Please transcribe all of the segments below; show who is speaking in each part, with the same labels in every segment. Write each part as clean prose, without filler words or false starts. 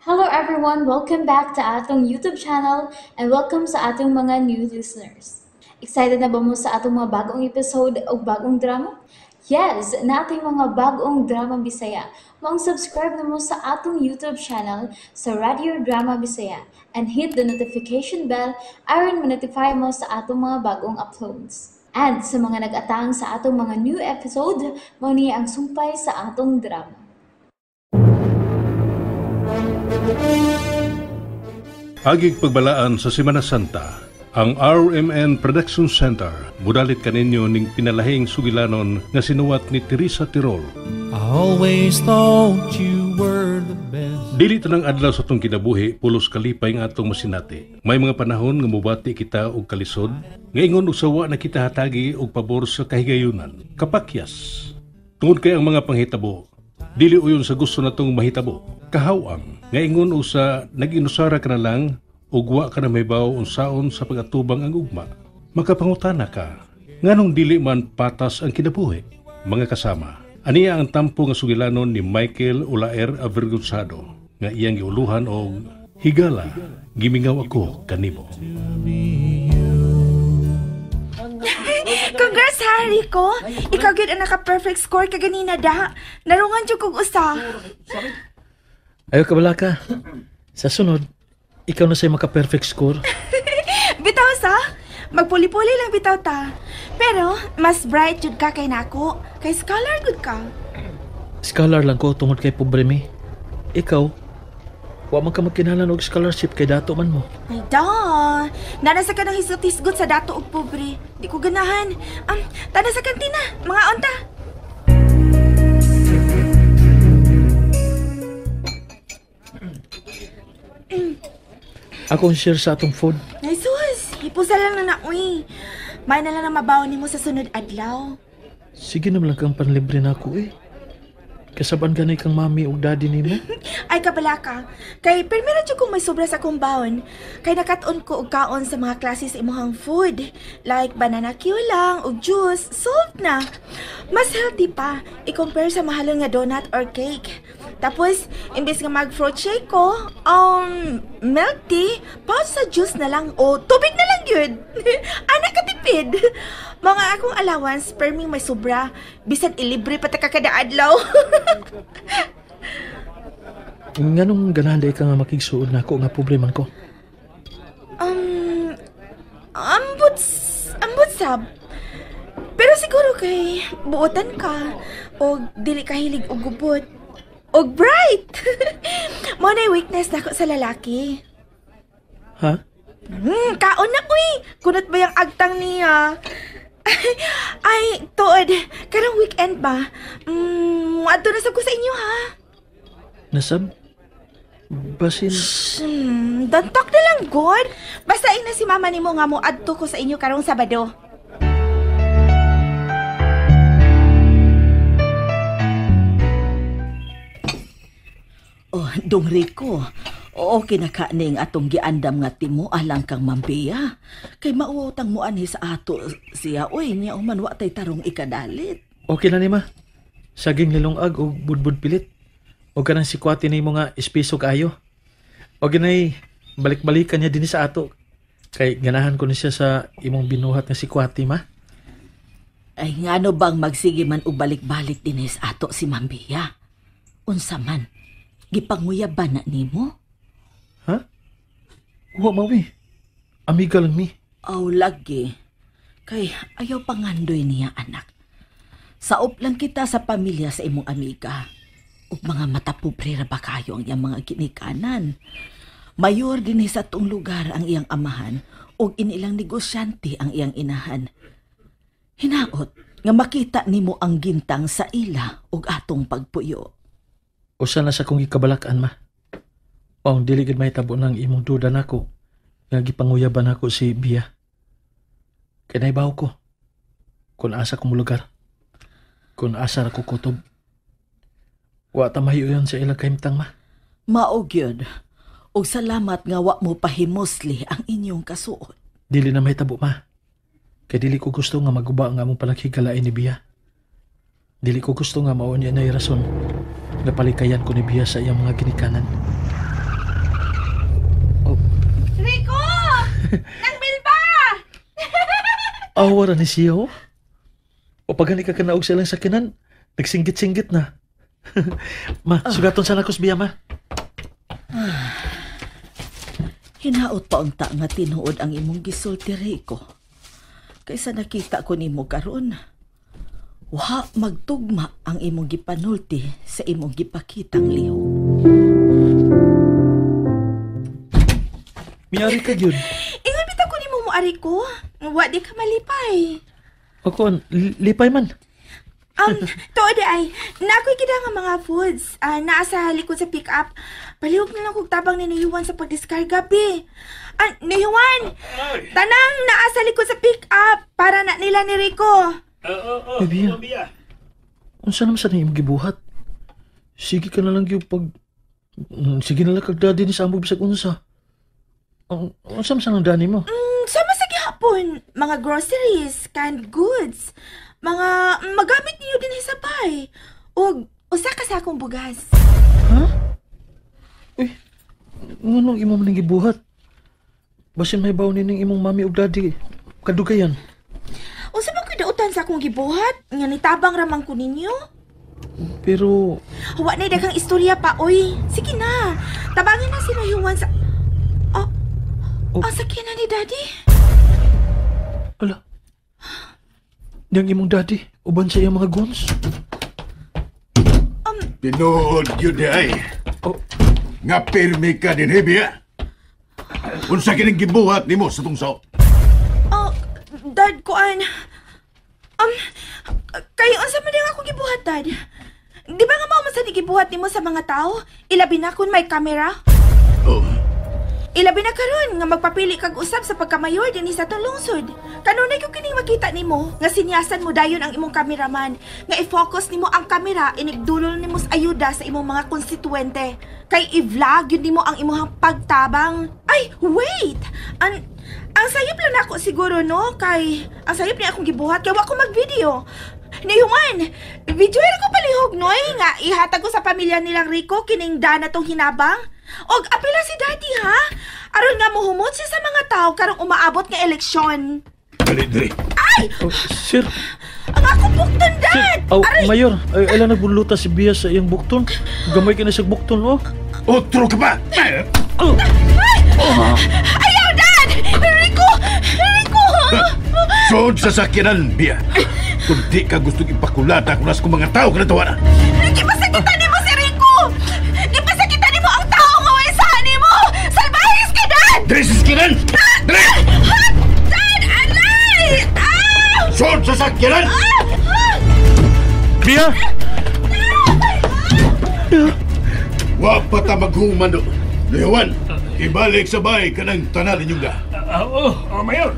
Speaker 1: Hello everyone! Welcome back to atong YouTube channel and welcome sa atong mga new listeners. Excited na ba mo sa atong mga bagong episode o bagong drama? Yes! Nating mga bagong drama Bisaya. Maong subscribe na mo sa atong YouTube channel sa Radio Drama Bisaya and hit the notification bell aron ma-notify mo sa atong mga bagong uploads. And sa mga nag-atang sa atong mga new episode, mao ni ang sumpay sa atong drama.
Speaker 2: Agig pagbalaan sa Semana Santa, ang RMN Production Center mudalit kaninyo ning pinalahing sugilanon nga sinuwat ni Teresa Tirol.
Speaker 3: I always thought you were the best.
Speaker 2: Dili tanang adlaw sa atong kinabuhi pulos kalipay nga atong masinati. May mga panahon nga mubati kita og kalisod, nga ingon og sawa na kita hatagi og pabor sa kahigayunan. Kapakyas. Tungod kay ang mga panghitabo, dili uyon sa gusto natong mahitabo. Kahawang nga ingon og sa nag-inusara ka na lang ug wa ka na mahibaw unsaon sa pag-atubang ang ugma. Makapangutana ka, nganong dili man patas ang kinabuhi? Mga kasama, aniya ang tampo nga sugilanon ni Michael Olaer Avergonzado nga iyang giuluhan og Higala, gimingaw ako kanimo.
Speaker 4: Congrats, Harry ko! Ikaw gyud ang naka-perfect score kaganina da. Narungan jud kog usa.
Speaker 5: Ayaw ka bala ka. Sa sunod, ikaw na sa'yo maka-perfect score.
Speaker 4: Bitaw sa? Magpuli-puli lang bitaw ta. Pero, mas bright jud ka kay nako. Kay scholar gud ka.
Speaker 5: Scholar lang ko tungod kay pobre mi. Ikaw, wa man ka magkinahanglan og scholarship kay dato man mo.
Speaker 4: Ay da! Nana sa ka ng hisgot-hisgot sa dato og pobre. Di ko ganahan. Tana sa kantina, mga onta.
Speaker 5: Ako ang share sa atong food.
Speaker 4: Ay sus, hipusa lang na uy. May na lang na mabaon nimo sa sunod adlaw.
Speaker 5: Sige naman lang kang panlibre na ako eh. Kasaban ganay kang mami ug daddy nimo.
Speaker 4: Ay kabala ka. Kay pirmi ra jud kong may sobra sa akong baon. Kay nakat-on ko og kaon sa mga klase sa imuhang food. Like banana Q lang ug juice, solved na. Mas healthy pa i-compare sa mahalon nga donut or cake. Tapos, imbes nga mag-fruit shake ko, milk tea, pouch sa juice na lang o tubig na lang yun. Anak katipid. Mga akong allowance, perming may sobra. Bisan ilibre pa ta ka kada adlaw.
Speaker 5: Nganong ganahan day ka nga makigsuod na ako nga pobre man ko?
Speaker 4: Ambot sab. Pero siguro kay buotan ka o dili ka hilig og gubot. Og bright! Mo na weakness nako sa lalaki.
Speaker 5: Ha?
Speaker 4: Kaon na uy! Kunot ba yung agtang niya? Ay, tuod. Karong weekend ba? Adto na sab ko sa inyo ha.
Speaker 5: Nasab? Basin...
Speaker 4: Don't talk na lang, God. Basta ina si mama nimo nga mo adto ko sa inyo karong Sabado.
Speaker 6: Oh, Dong Rico, okay na ka ning atong giandam nga timo alang kang Mambiya. Kay mauwawtang mo anhi sa ato siya, oy, niya uman wa tay tarong ikadalit.
Speaker 5: Okay na ni ma. Saging nilungag o budbud pilit. O kanang sikwati ni mo nga espeso kaayo. O ginay, balik-balikan niya din sa ato. Kay ganahan ko ni siya sa imong binuhat nga sikwati, ma.
Speaker 6: Ay, ngano bang magsige man og balik-balik din sa ato si Mambiya? Unsa man? Gipanguyaban na nimo?
Speaker 5: Ha? Wa mawi. Amiga lang mi.
Speaker 6: Aw, lagi. Kay ayaw pangandoy niya, anak. Saop lang kita sa pamilya sa imong amiga. Ug mga matapobre ra ba kayo ang iyang mga ginikanan? Mayor din sa atong lugar ang iyang amahan ug inilang negosyante ang iyang inahan. Hinaot nga makita nimo ang gintang sa ila ug atong pagpuyo.
Speaker 5: Usa na sa kong gikabalakan, ma. Maong dili gid mahitabo ng imong duda nako nga gipanguyaban nako si Bia. Kay nahibaw ko kung asa ko molugar, kung asa ra ko kutob. Wa ta mahiuyon sa ila kahimtang, ma.
Speaker 6: Mao gyud. Og salamat nga wa mo pahimusli ang inyong kasuot.
Speaker 5: Dili na mahitabo, ma. Kay dili ko gusto nga maguba ang among palaghigalain ni Bia. Dili ko gusto nga mao niya nay rason nga palikayan ko ni Bia sa iyang mga ginikanan.
Speaker 4: Nang Bilba!
Speaker 5: Awa ra ni siya, oh. O pag ka kanaog sa ilang sakinan, nagsinggit-singgit na. Ma, sugaton sana ko biya, ma.
Speaker 6: Hinaot pa unta nga tinuod ang imong gisulti, Rico. Kaysa nakita ko nimo karon, wa magtugma ang imong gipanulti sa imong gipakitang lihok.
Speaker 5: Miari ka gyud.
Speaker 4: Ingon bitaw ko nimo moari ko. Wa di ka malipay.
Speaker 5: Ako, lipay man.
Speaker 4: Tuod ay, naako'y kita nga mga foods. Naa sa likod sa pick-up. Palihog na lang kog tabang ni Nuyuan sa pagdiskarga, be. Nuyuan! Tanang naa sa likod sa pick-up para na nila ni Rico.
Speaker 5: Biya. Unsa naman sa imong gibuhat? Sige ka na lang gyud pag... Sige na lang kag daddy ni sa amog bisag unsa. Unsa man sa nang dani mo?
Speaker 4: Sama sa gihapon, mga groceries, canned goods, mga magamit niyo din sa bay. Og usa ka sa akong bugas.
Speaker 5: Ha? Uy, nganong imo man gibuhat? Basin may baw ni imong mami ug daddy kadugayan.
Speaker 4: Unsa man ko'y dautan sa akong gibuhat? Nga nitabang ramang ko ninyo?
Speaker 5: Pero
Speaker 4: wa na daghang istorya pa, oy. Sige na. Tabangin na si Noyuan sa Oh. Sakyan na ni Daddy.
Speaker 5: Ala. Niyang imong daddy, uban sa iyang mga guns.
Speaker 7: Tinuod yun di ay.
Speaker 5: Oh.
Speaker 7: Nga pirmi ka din, Biya. Unsa kining gibuhat nimo sa tong saop?
Speaker 4: Oh, Dad, kuan. Kayo unsa man ding akong gibuhat, Dad? Di ba nga mao man sa gibuhat nimo sa mga tao? Ilabi na kun may kamera.
Speaker 7: Oh.
Speaker 4: Ilabi na karon nga magpapili kag usab sa pagkamayor dinhi sa atong lungsod. Kanunay ko kining makita nimo nga sinyasan mo dayon ang imong kameraman, nga i-focus nimo ang kamera inigdulol nimo sa ayuda sa imong mga konstituente. Kay i-vlog yun nimo ang imong pagtabang. Ay, wait. Ang sayop lang nako siguro no kay ang sayop ni akong gibuhat kay wa ko mag-video. Niyuman, video ko palihog noy nga ihatag ko sa pamilya nilang Rico kining dana tong hinabang. Og apila si Daddy ha. Aron nga mohumot siya sa mga tao karong umaabot nga eleksyon.
Speaker 7: Dali, dali.
Speaker 4: Ay!
Speaker 5: Oh, sir.
Speaker 4: Ang akong bukton, Dad!
Speaker 5: Oh, Mayor, ay ala nagbuluta si Bia sa iyang bukton. Gamay ka na sa bukton, oh.
Speaker 7: Otro ka pa!
Speaker 5: Oh.
Speaker 4: Ay! Oh. Ayaw, Dad! Rico! Rico!
Speaker 7: Sod sa sakyanan, Bia. Kung di ka gustong ipakulata kung nas kong mga tao ka natawa na.
Speaker 4: Gipasakitan nimo si Rico! Gipasakitan nimo ang tao nga way sa nimo! Salbahis ka, Dad!
Speaker 7: Dre sa sakyanan! Dre!
Speaker 4: Dad! Alay! Ah!
Speaker 7: Sod sa sakyanan!
Speaker 5: Bia! Bia!
Speaker 7: Wa pa ta maghumano. Lewan, ibalik sa bay ka ng tanan ninyong da.
Speaker 2: Oo, Mayor.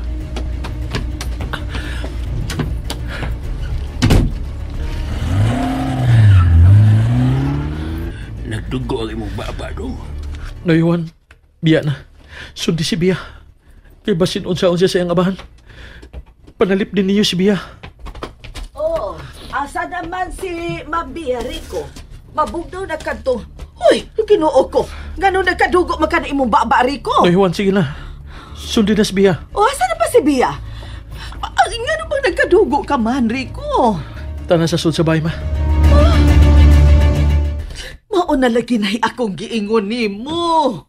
Speaker 2: Nagdugo ang imong baba, no?
Speaker 5: Nayuan, biya na. Sundi si Bia. Kay basin unsa-unsa sa iyang abahan. Panalip din niyo si Bia.
Speaker 6: Oh, asa naman si Ma'am Bia, Rico? Mabugnaw na kadto. Uy, Ginoo ko. Ngano nagkadugo man ka na imong baba, Rico?
Speaker 5: Nayuan, sige na. Sundi na si Bia.
Speaker 6: Oh, asa na pa si Bia? Ngano bang nagkadugo ka man, Rico?
Speaker 5: Tana sa sud sa bay, ma.
Speaker 6: Mao na lagi na'y akong giingon nimo.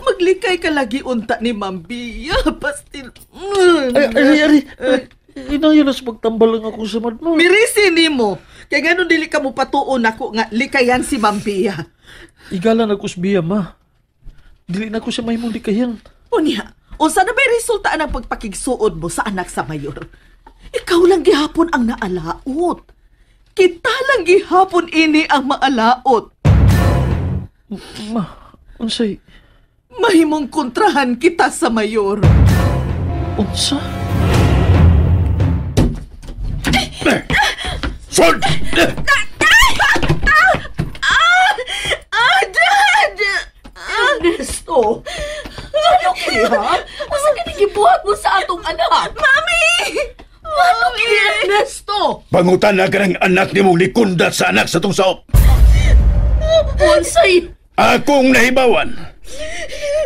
Speaker 6: Maglikay ka lagi unta ni Ma'am Bia. Pastil.
Speaker 5: Ay, ay. Inayon na sa pagtambal lang ako sa madmo.
Speaker 6: Mirisi nimo. Kaya ngano dili ka mo patuon ako nga likayan si Ma'am Bia.
Speaker 5: Igala na ko sa Bia, ma. Dili na ko sa mahimong likayan.
Speaker 6: Unya, unsa na ba'y resulta ang pagpakigsuod mo sa anak sa mayor? Ikaw lang gihapon ang naalaot. Kita lang gihapon ini ang maalaot.
Speaker 5: Ma, unsay?
Speaker 6: Mahimong kontrahan kita sa mayor.
Speaker 5: Unsa?
Speaker 7: Sod!
Speaker 6: Dad! Ernesto! Ano kaya? Unsa kini gibuhat mo sa atong anak?
Speaker 4: Mami!
Speaker 6: Ano kini, Ernesto?
Speaker 7: Pangutan na ka ng anak ni mong likundat sa anak sa tong saop.
Speaker 6: Unsay?
Speaker 7: Akong nahibawan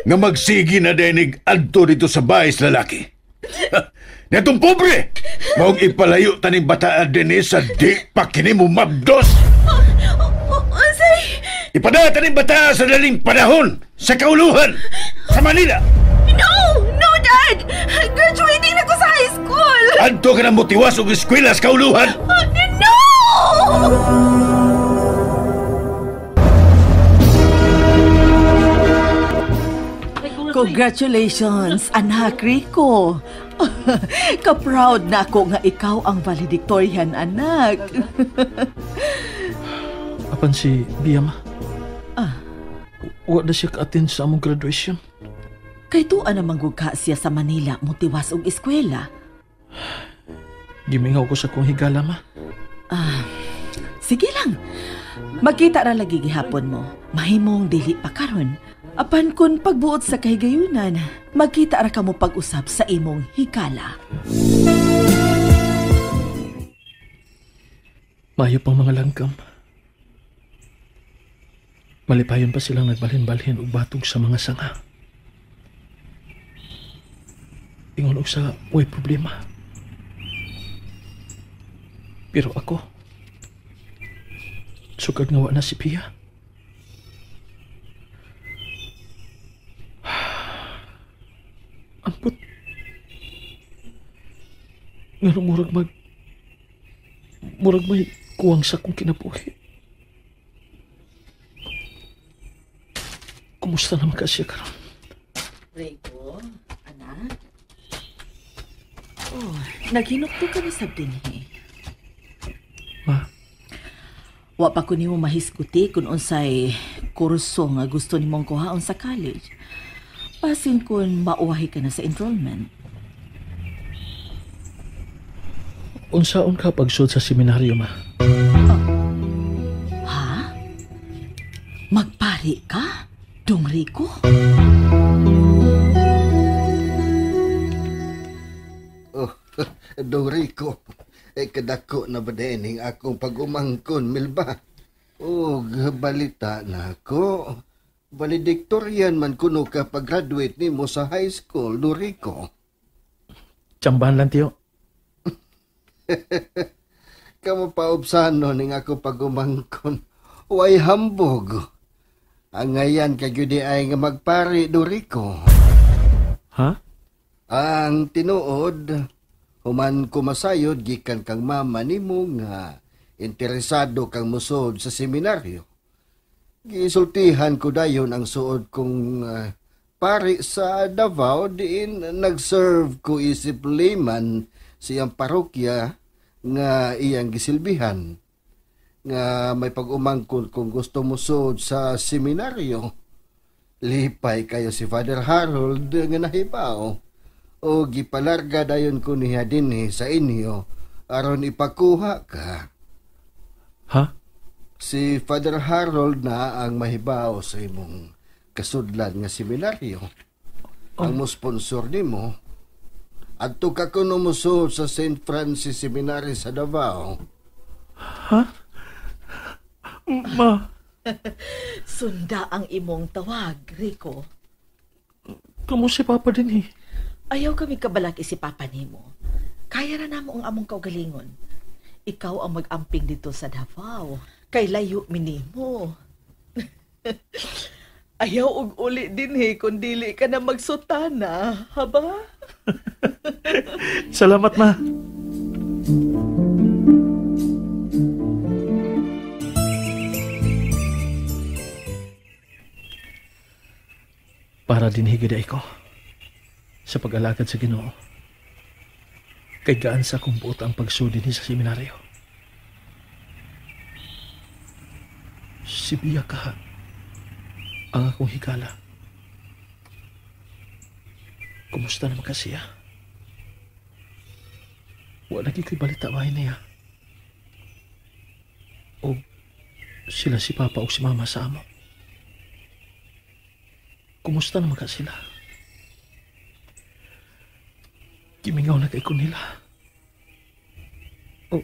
Speaker 7: nga magsigi na denig adto dito sa bahay sa lalaki. Netong pobre, maong ipalayo taning bataan dinhi sa di pa kini mo mabdos.
Speaker 4: Unsay?
Speaker 7: Ipadala taning bataa sa daling panahon sa kauluhan sa Manila.
Speaker 4: No! No, Dad! Graduating na ko sa high school!
Speaker 7: Adto ka na motiwas og eskwela sa kauluhan.
Speaker 4: No!
Speaker 6: Congratulations, anak Rico. Ka-proud na ako nga ikaw ang valedictorian, anak.
Speaker 5: Apan si Bia, ma. Wa na siya ka-attend sa among graduation.
Speaker 6: Kay tuwa na manggugka siya sa Manila motiwas og eskwela.
Speaker 5: Gimingaw ko sa kong higala, ma.
Speaker 6: Sige lang. Magkita ra lagi gihapon mo. Mahimong dili pa karon. Apan kun pagbuot sa kahigayunan, magkita ra kamo pag-usap sa imong higala.
Speaker 5: Mayo pang mga langgam. Malipayon pa silang nagbalhin-balhin og batog sa mga sanga. Ingon og sa way problema. Pero ako, sugad nga wa na si Pia. Ampot. Nganong murag may kuwang sa akong kinabuhi. Kumusta naman ka siya karon?
Speaker 6: Rico, anak. Oh, naghinukto ka na sab dinhi.
Speaker 5: Ma.
Speaker 6: Wa pa ko nimo mahisguti kung unsay kurso nga gusto nimong kuhaon sa college. Basin kun mauwahi ka na sa enrollment.
Speaker 5: Unsaon ka pagsud sa seminaryo, ma?
Speaker 6: Ha? Magpari ka? Dong Rico?
Speaker 8: Oh, Dong Rico, kadako na ba din akong pag-umangkon, Milba? Oh, balita na ako. Valedictorian man kuno ka pag-graduate nimo sa high school, Dong Rico.
Speaker 5: Tsambahan lang, tiyo.
Speaker 8: Kamo paubsano ning ako pag-umangkon. Way hambog. Ang ngayan kag ay nga magpari, Dong Rico.
Speaker 5: Ha?
Speaker 8: Ang tinuod, human kumasayod gikan kang mama nimo nga interesado kang musod sa seminaryo. Gisultihan ko dayon ang suod kong pari sa Davao diin nagserve ko isip layman siyang parokya nga iyang gisilbihan. Nga may pag-umangkon kung gusto musod sa seminaryo. Lipay kayo si Father Harold nga nahibaw. O gipalarga dayon ko niya dinhi sa inyo aron ipakuha ka.
Speaker 5: Ha?
Speaker 8: Si Father Harold na ang mahibaw sa imong kasudlan nga seminaryo. Oh. Ang mo sponsor nimo. Adto ka kuno mosud sa St. Francis Seminary sa Davao.
Speaker 5: Ha? Ma.
Speaker 6: Sunda ang imong tawag, Rico.
Speaker 5: Kamo si Papa din eh.
Speaker 6: Ayaw kami kabalaki si Papa nimo. Kaya ra namo ang among kaugalingon. Ikaw ang mag-amping dito sa Davao. Kay layo minimo. Ayaw og uli din eh, kung dili ka na magsutana, haba?
Speaker 5: Salamat, ma. Para din higid ko sa pag-alagad sa Ginoo. Kay gaan sa akong buot ang pagsudi ni sa seminaryo. Si Bia ka ang akong higala. Kumusta naman ka siya? Wala lagi ko'y balita bahay niya. O sila si Papa o si Mama sa amo. Kumusta naman ka sila? Gimingaw na kay ko nila. O,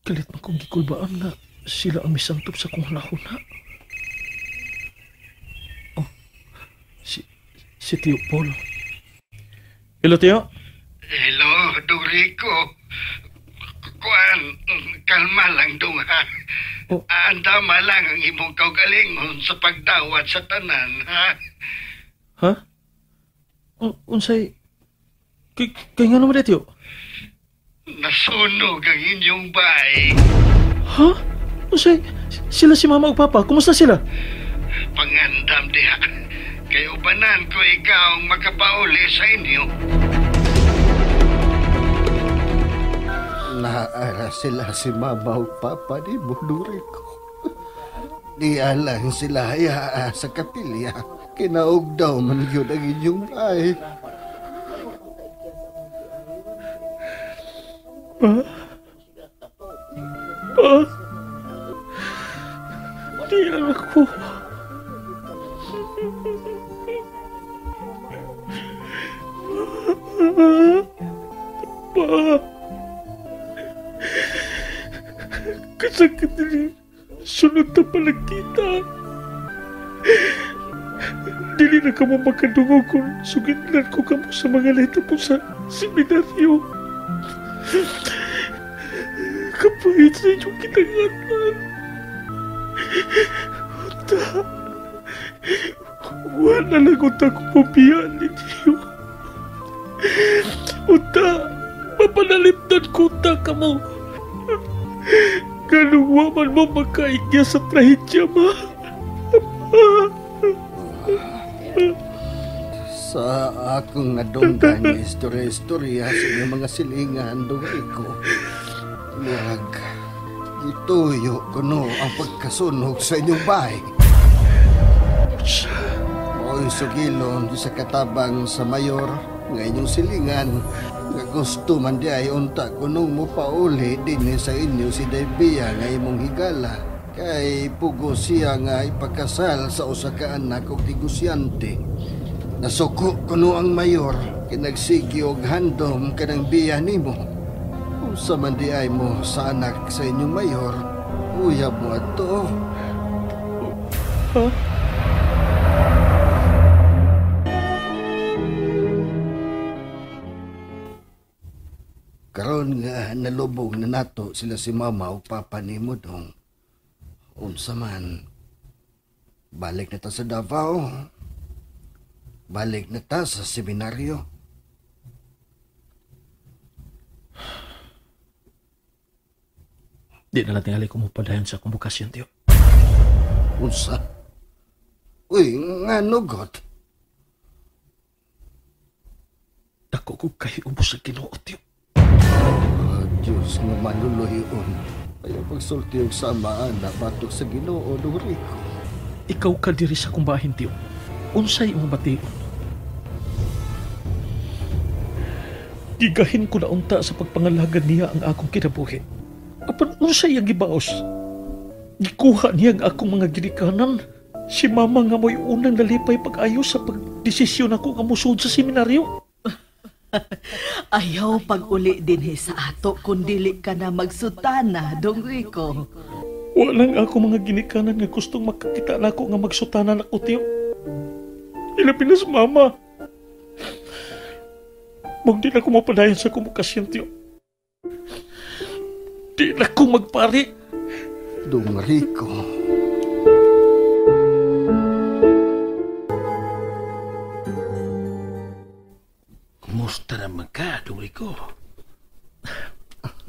Speaker 5: kalit man kong gikulbaan nga Sila ang misantop sa kong hunahuna. Oh, si Tio Paul. Hello, Tio.
Speaker 9: Hello, Dong Rico. Kuan, kalma lang dong ha.
Speaker 5: Oh.
Speaker 9: Andama lang ang imong kaugalingon sa pagdawat sa tanan, ha?
Speaker 5: Ha? Unsay? Kay nga naman, Tio?
Speaker 9: Nasunog ang inyong bahay.
Speaker 5: Ha? Unsay? Sila si Mama ug Papa, kumusta sila?
Speaker 9: Pangandam diha. Kay ubanan ko ikaw ang makapauli sa inyo.
Speaker 8: Naara sila si Mama ug Papa ni Dong Rico. Di alang sila yaa sa kapilya. Kinaog daw man yun ang inyong bahay.
Speaker 5: Pa? Pa? Di lang ako. Pa? Kasakit din. Sunod na palagkita. Dili na kamo makadungog kung sugidlan ko kamo sa mga leta po sa seminaryo. Kapahit sa inyong kinangatan. Unta, wala lang unta ko pabiyaan ninyo. Unta, mapanalimtan ko unta ka mo. Ganong waman mo makaigya sa trahedya, ma.
Speaker 8: Sa akong nadunggan nga istorya-istorya sa inyong mga silingan, Dong Rico, murag gituyo kuno ang pagkasunog sa inyong bahay. Mo'y sugilon sa katabang sa mayor nga inyong silingan nga gusto man di ay unta kunong mopauli dinhi sa inyo si Daybia nga imong higala. Kay pugo siya nga ipakasal sa usa ka anak og negosyante. Nasuko kuno ang mayor kinagsigi og handom kanang biya nimo. Unsa man di ay mo sa anak sa inyong mayor, uyab mo adto.
Speaker 5: Ha?
Speaker 8: Karon nga nalubog na nato sila si Mama o Papa nimo dong. Unsa man, balik na ta sa Davao. Balik na ta sa seminaryo.
Speaker 5: Di na lang tingali ko mo padayon sa akong bukasyon, Tiyo.
Speaker 8: Unsa? Uy, nga nugot.
Speaker 5: Dako ko kay ubos sa Ginoo, Tiyo.
Speaker 8: Oh, Diyos nga maluluhion. Ayaw pagsulti og samaan na batok sa Ginoo, Dong Rico.
Speaker 5: Ikaw ka diri sa akong bahin, Tiyo. Unsay imong bation? Gigahin ko na unta sa pagpangalagad niya ang akong kinabuhi. Apan unsay ang gibaos? Gikuha niya ang akong mga ginikanan. Si Mama nga mo'y unang nalipay pag-ayos sa pagdesisyon ako nga musud sa seminaryo.
Speaker 6: Ayaw pag-uli din sa ato kung dili ka na magsutana, Dong Rico.
Speaker 5: Walang ako mga ginikanan nga gustong makakita na ako nga magsutana na ko, Tiyo. Ilabi na sa Mama. Mong di na ko mapadayon sa kumukasyon, Tiyo. Di na ko magpari.
Speaker 8: Dong Rico.
Speaker 9: Kumusta naman ka, Dong Rico?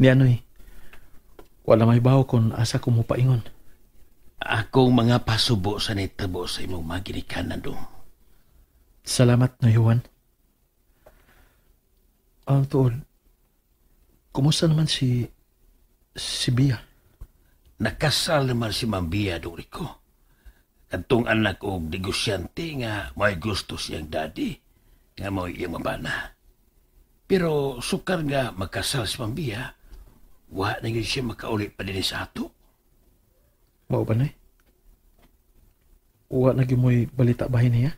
Speaker 5: Ni Anoy, wala may baho kung asa ko mo paingon.
Speaker 9: Akong mga pasubo sa nitabo sa imong mga ginikanan, Dong.
Speaker 5: Salamat, Noy Juan. Ang tuod, kumusta naman si Bia?
Speaker 9: Nakasal naman si Ma'am Bia, Dong Rico. Katong anak og negosyante nga may gusto siyang daddy, nga may iyang mabana. Pero sukar nga magkasal si Ma'am Bia, wa na gyud siya makaulit pa din sa ato.
Speaker 5: Mao ba, Noy? Wa na gyud mo'y balita bahin niya?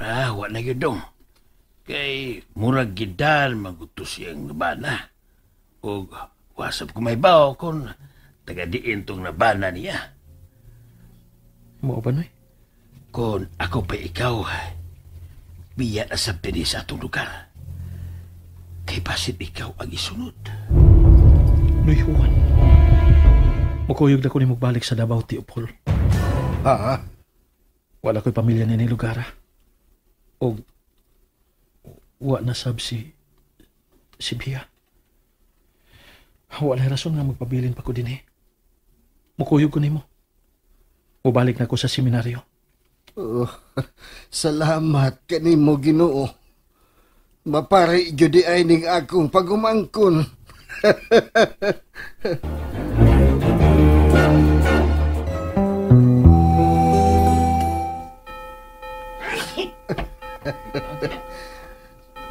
Speaker 9: Ah, wa na gyud, Dong. Kay murag gidan maguto siyang nabana. Og wasap ko may bao kung Taga diin tong nabana niya.
Speaker 5: Mao ba, Noy?
Speaker 9: Kung ako pa ikaw, biya na sa dinhi sa atong lugar. Kay basin ikaw ang isunod.
Speaker 5: Noy Juan, mukuyog na ko ni magbalik sa Davao, Tio Paul.
Speaker 8: Ha?
Speaker 5: Wala ko'y pamilya ni lugar. O wa na sab si Bia. Wala rason nga magpabilin pa ko din eh. Mukuyog ko nimo. Mubalik na ko sa seminaryo.
Speaker 8: Oh, salamat kanimo Ginoo. Mapari jud ay ning akong pagumangkon.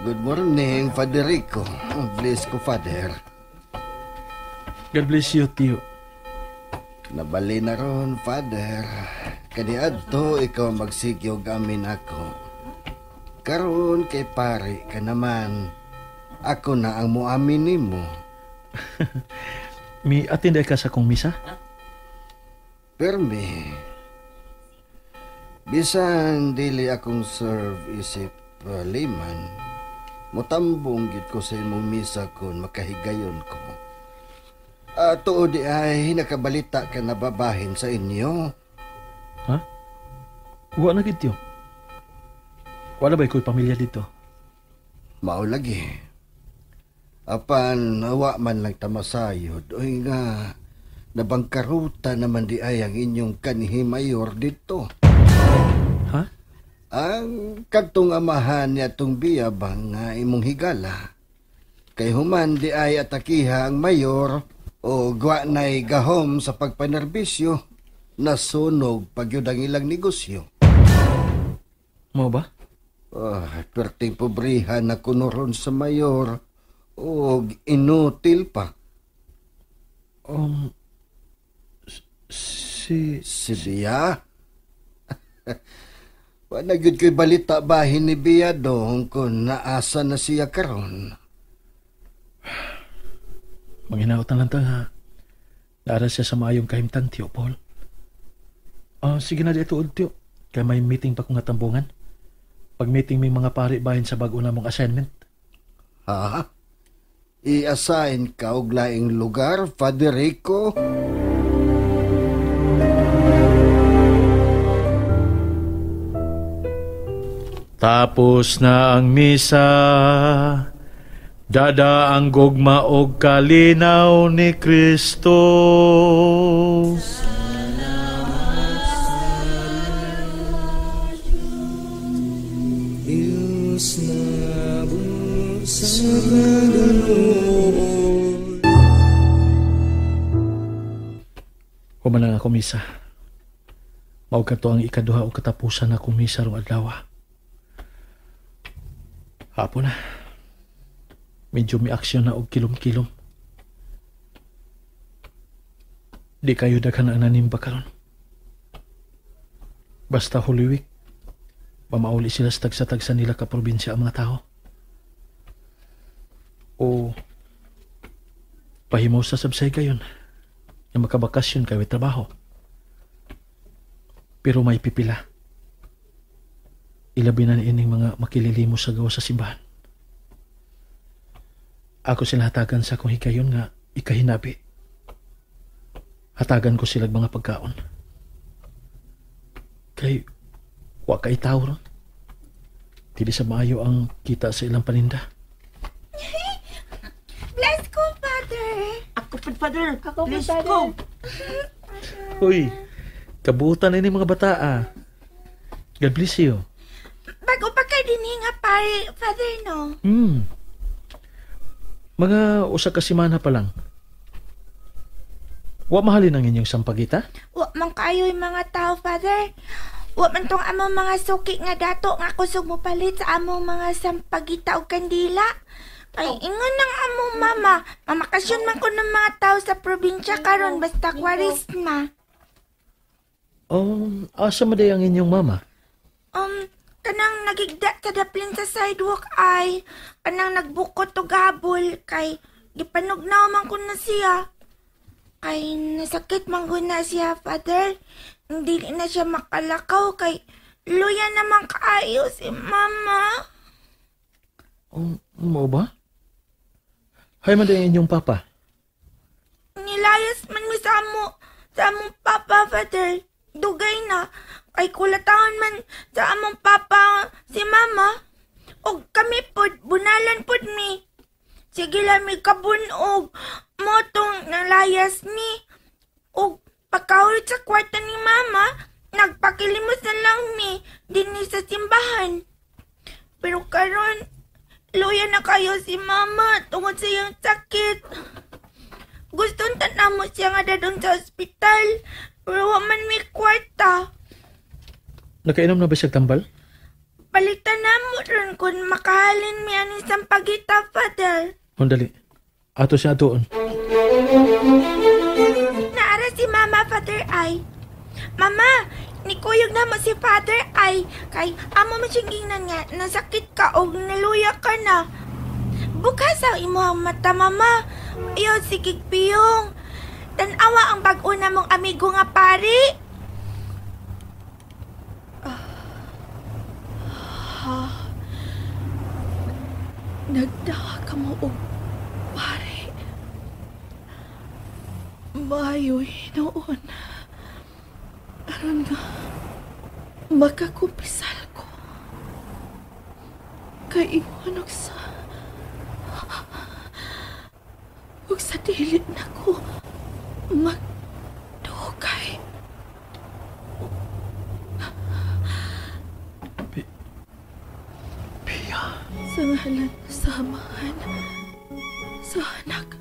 Speaker 8: Good morning, Father Rico. Bless ko, Father.
Speaker 5: God bless you, Tio.
Speaker 8: Nabali na ron, Father. Kaniadto, ikaw magsigyog amin ako. Karon kay pare ka naman. Ako na ang muamin nimo.
Speaker 5: Mi attend ka sa kong misa?
Speaker 8: Permi. Bisan dili akong serve isip layman, mutambong gid ko sa imong misa kun makahigayon ko. Tuod di ay nakabalita ka na babahin sa inyo.
Speaker 5: Ha? Wa na gid, Tio. Wala ba iko'y pamilya dito?
Speaker 8: Mao lagi. Apan wa man lang tamasayod. Oy nga, nabangkaruta naman di ay ang inyong kanhi mayor dito.
Speaker 5: Ha?
Speaker 8: Ang kadtong amahan niya tong biyabang nga imong higala. Kay human di ay atakiha ang mayor o gwa na'y gahom sa pagpanerbisyo, nasunog pagyud ang ilang negosyo.
Speaker 5: Mao ba?
Speaker 8: Perting pobrihan na kunoron sa mayor o inutil pa.
Speaker 5: Si
Speaker 8: Bia? Wala gyud ko'y balita bahin ni Bia dong kung naasa na siya karon.
Speaker 5: Manghinaot na lang ta nga. Naara siya sa maayong kahimtang, Tio Paul. Sige na dito, Tio. Kaya may meeting pa kong natambungan. Pag meeting may mga pari bahin sa bago na mong assignment.
Speaker 8: Ha? I-assign ka og laing lugar, Father Rico?
Speaker 5: Tapos na ang misa, dada ang gugma og kalinaw ni Kristo. Human ang ako misa. Mao kadto ang ikaduha o katapusan na akong misa rong adlaw. Hapon na. Medyo may aksyon na og kilom-kilom. Di kayo daghan ang nanimba karon. Basta Holy Week, pamauli sila sa tagsa-tagsa nila ka probinsya ang mga tao. O pahimaw sa sabsay kayon nga makabakasyon kayo trabaho. Pero may pipila. Ilabi na ining mga makililimo sa gawa sa simbahan. Ako sila hatagan sa akong higayon nga ikahinabi. Hatagan ko sila mga pagkaon. Kay wa kay tao ron. Dili sa maayo ang kita sa ilang paninda.
Speaker 4: Bless ko, Father.
Speaker 6: Ako po, Father.
Speaker 1: Ako po,
Speaker 6: Bless
Speaker 1: Father.
Speaker 6: ko.
Speaker 5: Uy, kabutan ini mga bata ah. God bless you.
Speaker 4: Bago pa kay dinhi nga pare, Father, no?
Speaker 5: Mga usa ka semana pa lang. Wa mahalin ang inyong sampagita?
Speaker 4: Wa man kayo yung mga tao, Father. Wa man tong among mga suki nga dato nga kusog mo palit sa among mga sampagita o kandila. Ay, ingon ng among mama, mamakasyon man ko ng mga tao sa probinsya karon basta Kwaresma.
Speaker 5: Asa man day ang inyong mama?
Speaker 4: Kanang nagigda sa daplin sa sidewalk ay kanang nagbukot og habol kay gipanugnaw man ko na siya. Kay nasakit man gud na siya, Father. Hindi na siya makalakaw kay luya naman kaayo si Mama.
Speaker 5: Mao ba? Hay man din inyong papa.
Speaker 4: Nilayas man mi sa among papa, Father. Dugay na. Kay kulatahon man sa among papa si Mama. Og kami pod, bunalan pod mi. Sige lang mi kabunog. Motong nalayas mi. Og pagkaulit sa kwarta ni Mama, nagpakilimos na lang mi dinhi sa simbahan. Pero karon, luya na kayo si Mama tungod sa iyang sakit. Gustong tanamo siya nga dadong sa ospital, pero wa man may kwarta.
Speaker 5: Nakainom na ba siya tambal?
Speaker 4: Palitan na mo ron kung makahalin mi aning sampagita, Father.
Speaker 5: Hundali, ato siya atuon.
Speaker 4: Naara si Mama, Father ay. Mama, nikuyog na mo si Father ay kay amo man siyang gingnan nga nasakit ka og naluya ka na. Bukas ang imuhang mata, Mama. Iyo, sige piyong. Tanawa ang bag-o na mong amigo nga pari.
Speaker 10: Nagdaha ka mo og pari. Mayo'y noon. Aron nga, makakumpisal ko. Kay ingon og sa ug sa dili na ko magdugay.
Speaker 5: Pia.
Speaker 10: Sa ngalan sa Amahan, sa Anak,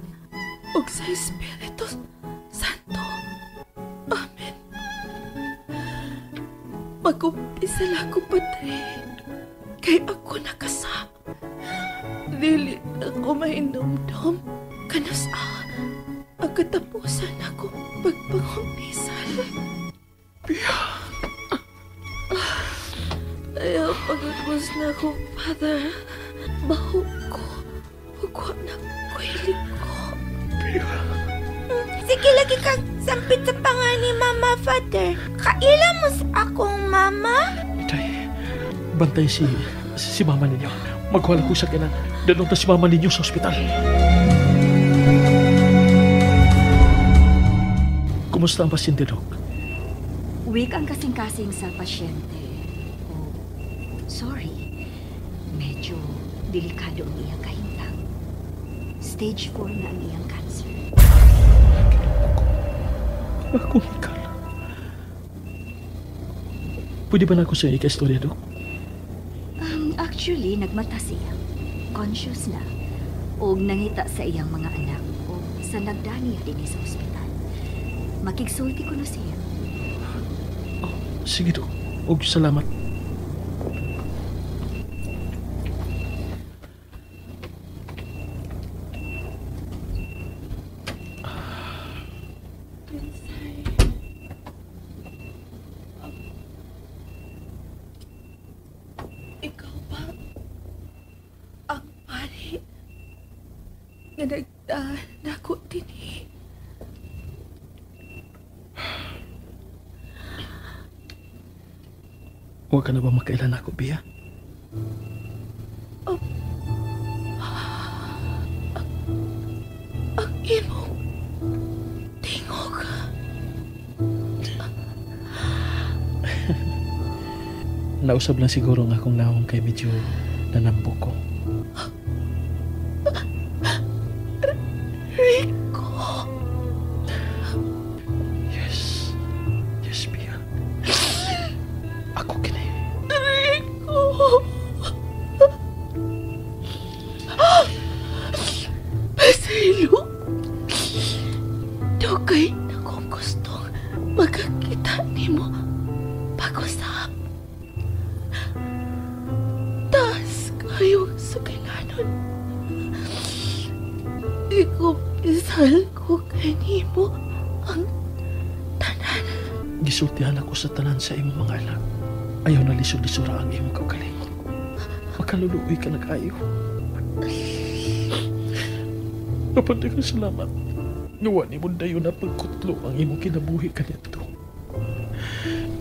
Speaker 10: ug sa Espiritu Santo. Amen. Magkumpisal ako, Padre, kay ako nakasa. Dili ako mainumdum kanus ang katapusan ako pagpangumpisal.
Speaker 5: Pia.
Speaker 10: Ayaw pagkakos na ako, Father. Baho ko. Ugwa na kuhilig ko.
Speaker 5: Pia.
Speaker 4: Sige, lagi kang sampit sa pangan ni Mama, Father. Kaila mo sa akong mama?
Speaker 5: Itay, bantay si mama ninyo. Magwala ko sa kinan. Dalong ta si mama ninyo sa ospital. Kumusta ang pasyente, Dok?
Speaker 11: Weak ang kasing-kasing sa pasyente. Oh, sorry. Medyo delikado ang iyang kahintang. Stage 4 na ang iyang cancer.
Speaker 5: Ako, Mikal. Pwede ba na ako sa ika-istorya, Dok?
Speaker 11: Actually, nagmata siya. Conscious na. Og nangita sa iyang mga anak o sa nagdaniya din sa ospital. Makigsulti ko na siya.
Speaker 5: Oh, sige, Dok. Og salamat.
Speaker 10: Ikaw ba ang pari nga nagdaan ako dinhi?
Speaker 5: Huwag ka na ba makailan ako, Bia?
Speaker 10: Ang imong tingog.
Speaker 5: Nausab lang siguro nga akong naong kay medyo nanambok ko.
Speaker 10: Rico!
Speaker 5: Yes. Yes, Bia. Ako kini.
Speaker 10: Rico! Pasaylo! Dugay na kong gustong magkakita nimo pag-usap. Taas kayo sa kailanon. Ikumpisal ko kanimo ang tanan.
Speaker 5: Gisultihan ako sa tanan sa imong mga anak. Ayaw na lisod-lisura ang imong kaugalingon. Makaluluoy ka na kayo. Mapandagang salamat. Nga wa nimo dayon na pagkutlo ang imong kinabuhi kaniadto.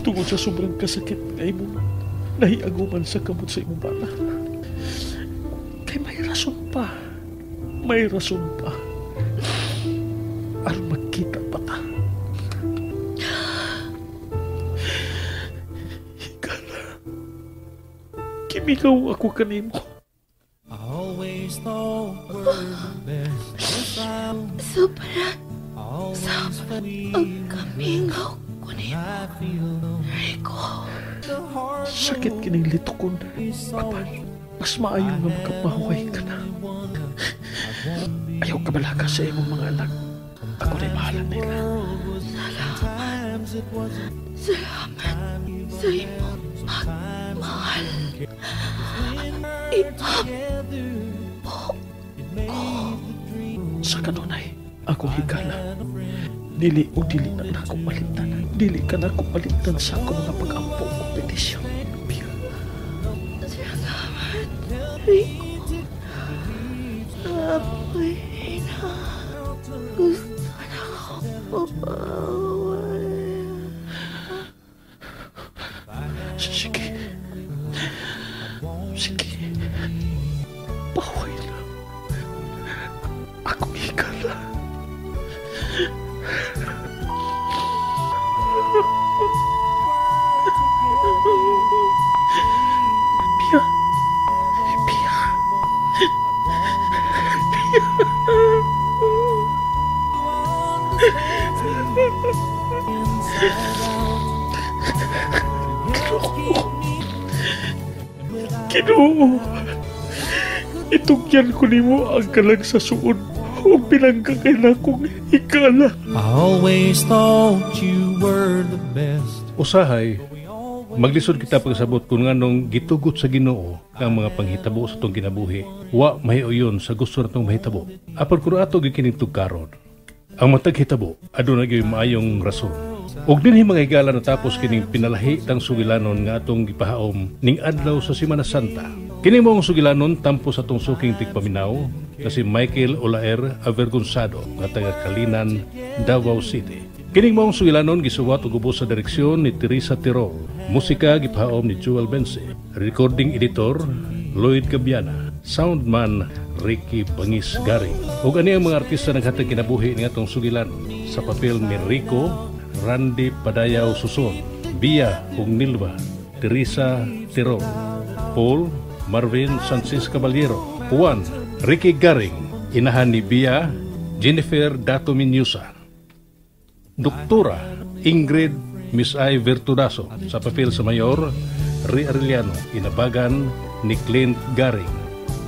Speaker 5: Tungod sa sobrang kasakit nga imong nahiaguman sa kamot sa imong bana. Kay may rason pa. May rason pa. Aron magkita pa ta. Higala. Kimigaw ako kanimo.
Speaker 3: I always thought we're the best.
Speaker 10: Sobra sa ang kamingaw ko nimo, Rico.
Speaker 5: Sakit kining litukon. Apan, mas maayo nga makapahuway ka na. Ayaw kabalaka sa imong mga anak. Ako na'y bahala nila.
Speaker 10: Salamat. Salamat sa imong pagmahal. Ipapo ko.
Speaker 5: Sa kanunay, ako higala. Dili o dili na nako malimtan. Dili ka nako malimtan sa akong mga pag-ampo o petisyon. Pia.
Speaker 10: Salamat, Rico. Apoy na. Gusto na ako mapawal.
Speaker 5: Sige. Sige. Paway na. Akong higala. Pia. Pia. Pia. Ginoo. Itugyan ko nimo ang kalag sa suod o pinangga kay nakong higala.
Speaker 3: I always thought you were the best.
Speaker 2: Usahay, maglisod kita pagsabot kung nganong gitugot sa Ginoo ang mga panghitabo sa atong kinabuhi. Wa mahiuyon sa gusto natong mahitabo. Apan kun ato gikining tugkaron, ang matag hitabo aduna gyud maayong rason. Ug dinhi mga higala natapos kining pinalahi tang sugilanon nga atong gipahaom ning adlaw sa Semana Santa. Kini mao ang sugilanon tampo sa atong suking tigpaminaw na si Michael Olaer Avergonzado nga taga Kalinan, Davao City. Kining maong sugilanon gisuwat ug ubos sa direksyon ni Teresa Tirol. Musika gipahaom ni Joel Bense. Recording editor Lloyd Gabiana. Soundman Ricky Bangis Gary. Ug ani ang mga artista naghatag kinabuhi ning atong sugilanon. Sa papel ni Rico, Randy Padayaw Suson, Bia ug Nilva, Teresa Tirol, Paul Marvin Sanchez Caballero, Juan Ricky Garing, inahan ni Bia, Jennifer Dato Minyusa, Doktora Ingrid Miss I Virtudaso, sa papel sa Mayor Ri Arellano, inabagan ni Clint Garing.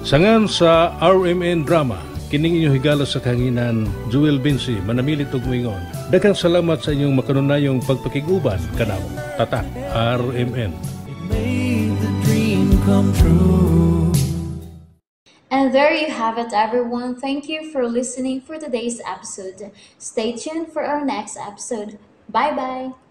Speaker 2: Sangan sa RMN Drama, kining inyong higala sa kahanginan, Joel Vinci, manamilit og moingon. Daghang salamat sa inyong makanunayong pagpakig-uban kanaw. Tatak RMN.
Speaker 3: Made the dream come true.
Speaker 1: And there you have it, everyone. Thank you for listening for today's episode. Stay tuned for our next episode. Bye-bye.